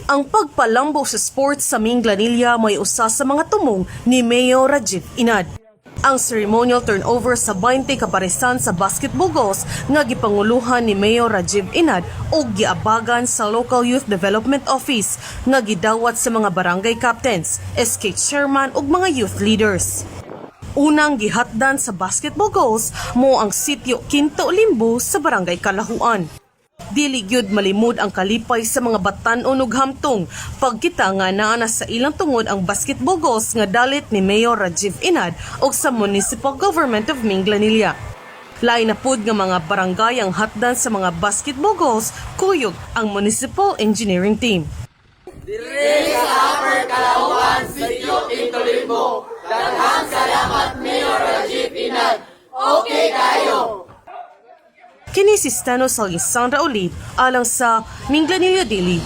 Ang pagpalambo sa sports sa Minglanilla may usa sa mga tumong ni Mayor Rajiv Inad. Ang ceremonial turnover sa 20 kaparisan sa basketball goals nga gipanguluhan ni Mayor Rajiv Inad og giabagan sa Local Youth Development Office nga gidawat sa mga barangay captains, SK chairman ug mga youth leaders. Unang gihatdan sa basketball goals mao ang sitio Quinto Limbo sa Barangay Kalahuan. Dili gyud malimod ang kalipay sa mga batan-on ug hamtong pagkita nga naa na sa ilang tungod ang basketball goals nga dalit ni Mayor Rajiv Inad ug sa Municipal Government of Minglanilla. Lain na pud nga mga barangay ang hatdan sa mga basketball goals kuyog ang Municipal Engineering Team. Diri sa Upper Calauan, Sitio Quinto Limbo. Daghang salamat, Mayor Rajiv Inad. Okay kayo! Kini si Stano Salisandra Olid alang sa Minglanilla Daily.